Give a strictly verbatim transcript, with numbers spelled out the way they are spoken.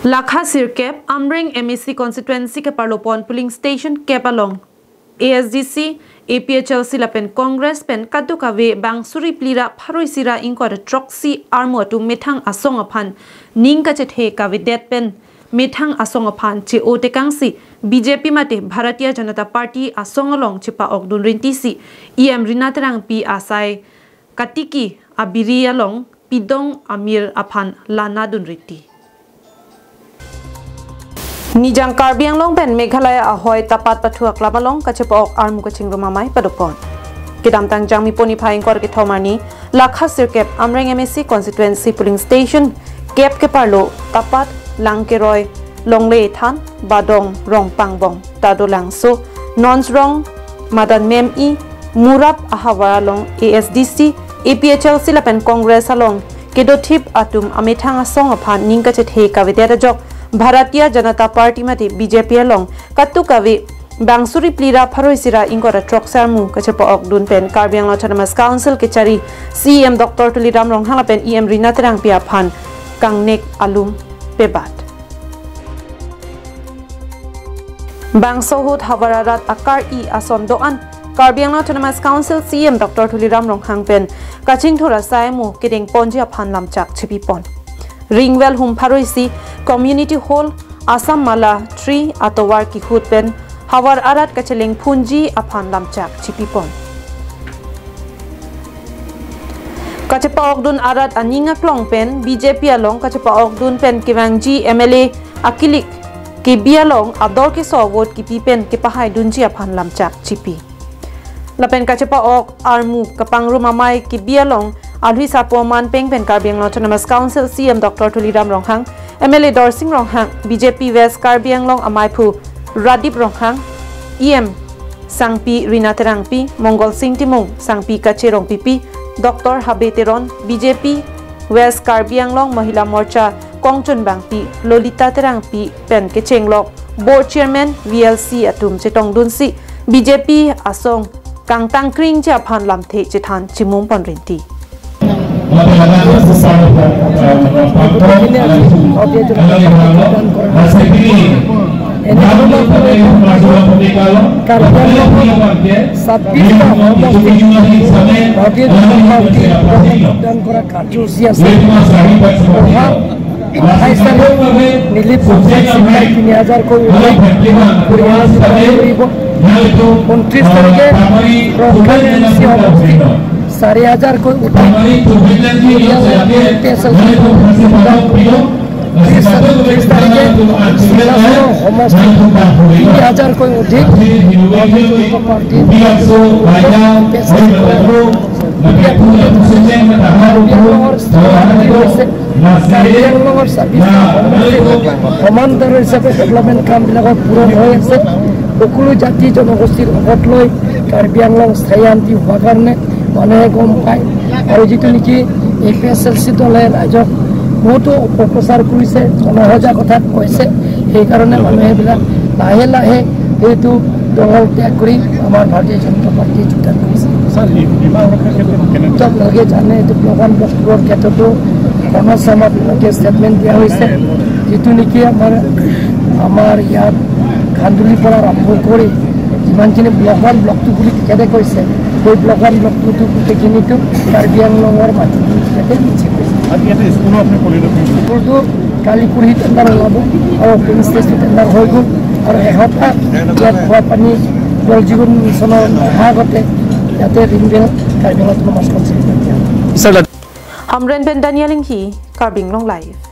Lakha sirkep Amreng M A C constituency keparlopon polling station kep along A S D C, A P H L C lapen Congress pen kadokave bang suri phli ra pharo isi ra ingkoi ra throksi armu atum methang asong aphan ning kachethe kavedet pen methang asong aphan che-o tekangsi B J P mate Bharatiya Janata Party asong along chepa-okdun rintisi E M Rina Terangpi asai katiki abiri along pidong amir aphan lanadun riti. Nijang Karbi Anglong pen Meghalaya ahoi tapat pathu aklam along kachepa-ok armu kachingrum amei padopon. Kedamtang Jangmi poni phai ingkoi ra kethom arni Lakha sirkep Amreng M A C constituency polling station kep keparlo tapat Langkeroi, Longle Than, Badong, Rongpangbong, Tadolangso, Nonsrong, Madan Memi, Murap ahavar along A S D C, A P H L C lapen Congress along kedothip atum amethang asong aphan ning kachethe kavedet ajok Bharatiya Janata Party mate B J P along kadokave bang suri phli ra pharo isi ra ingkoi ra throksi armu kachepa-okdun pen Karbi Anglong Autonomous Council kechari C E M Doctor Tuliram Ronghang lapen E M Rina Terangpi aphan kangnek alum pebat. Bangso ahut havar arat akar-i ason do-an Karbi Anglong Autonomous Council C E M Doctor Tuliram Ronghang pen kachingthur asai amo kedengponji aphan lamchak chipipon. Ringvelt hum pharo isi Community Hall Assam Mala three atovar kehut pen havar arat kachelengphunji aphan lamchak chipipon. Kachepa-okdun arat aning aklong pen B J P along kachepa-okdun pen kevangji M L A akilik kebi along ador keso vote kipi pen kepahaidunji aphan lamchak chipi. Lapen kachepa-ok armu kapangrum amei kebi along alwi sapo manpeng pen Karbi Anglong Autonomous Council C E M Doctor Tuliram Ronghang, M L A Dorsing Ronghang, B J P West Karbi Anglong amaiphu Radip Ronghang, E M sangpi Rina Terangpi, Mongol Sing Timung, sangpi Kache Rongpipi, Doctor Habe Teron, B J P West Karbi Anglong Mahila Morcha kongchunbangpi Lolita Terangpi pen kechenglok Board Chairman V L C atum chetongdunsi B J P asong kangtangkringji aphan lamthe chethan chimum pon rinti. ছাব্বিশটা সমষ্টিত ভাৰতীয় জনতা পাৰ্টীয়ে যোগদান কৰা কাৰ্যসূচী আছে। অহা আঠাইছ তাৰিখ নিলিপ তিনি হাজাৰকৈ অধিক পৰিয়াল কৰিব। ঊনত্ৰিছ তাৰিখে প্ৰজ্ঞা এ এম চি সমষ্টিত চাৰি হাজাৰকৈ অধিক পৰিয়াল এ পি এছ এল চি ত্ৰিছ ত্ৰিছ তাৰিখে সমষ্টিত তিনি হাজাৰকৈ অধিক ভাৰতীয় জনতা পাৰ্টীৰ এ পি এছ এল চি কাৰ্বি আংলঙৰ ছাব্বিশটা সমষ্টিত সমান্তৰাল হিচাপে ডেভেলপমেণ্ট কামবিলাকৰ পূৰণ হৈ আছে। সকলো জাতি জনগোষ্ঠীৰ লগত লৈ কাৰ্বি আংলং স্থায়ী শান্তি হোৱাৰ কাৰণে মানুহে গম পায়। আৰু যিটো নেকি এ পি এছ এল চি দলে ৰাইজক বহুতো অপপ্ৰচাৰ কৰিছে, জনসজা কথা কৈছে, সেইকাৰণে মানুহে এইবিলাক লাহে লাহে এইটো দল ত্যাগ কৰি আমাৰ ভাৰতীয় জনতা পাৰ্টীত যোগদান কৰিছে। ছাৰ, এই সীমা সুৰক্ষাৰ ক্ষেত্ৰত কেনে? আপোনালোকে জানে, এইটো ব্লক ওৱান, ব্লক টুৰ ক্ষেত্ৰতো কৰ্ণাচামত আপোনালোকে ষ্টেটমেণ্ট দিয়া হৈছে। যিটো নেকি আমাৰ, আমাৰ ইয়াত খান্দুলিৰ পৰা আৰম্ভ কৰি যিমানখিনি ব্লক ওৱান, ব্লক টু বুলি তেখেতে কৈছে, সেই block one, block two, two গোটেইখিনিতো কাৰ্বি আংলঙৰ মাটি বুলি তেখেতে লিখি কৈছে। আজি ইয়াতে স্কুলো আপুনি পৰিদৰ্শন কৰিছে? স্কুলটো কালি পৰহি টেণ্ডাৰ ওলাব আৰু অপেনিং ষ্টেজটো টেণ্ডাৰ হৈ গ'ল আৰু এসপ্তাহ ইয়াত খোৱা পানী জল জীৱন মিছনৰ অহাৰ আগতে ইয়াতে ring bell Karbi Anglong autonomous council দিয়া হ'ব। Hamren pen Daniel Inghi, Karbi Anglong Live.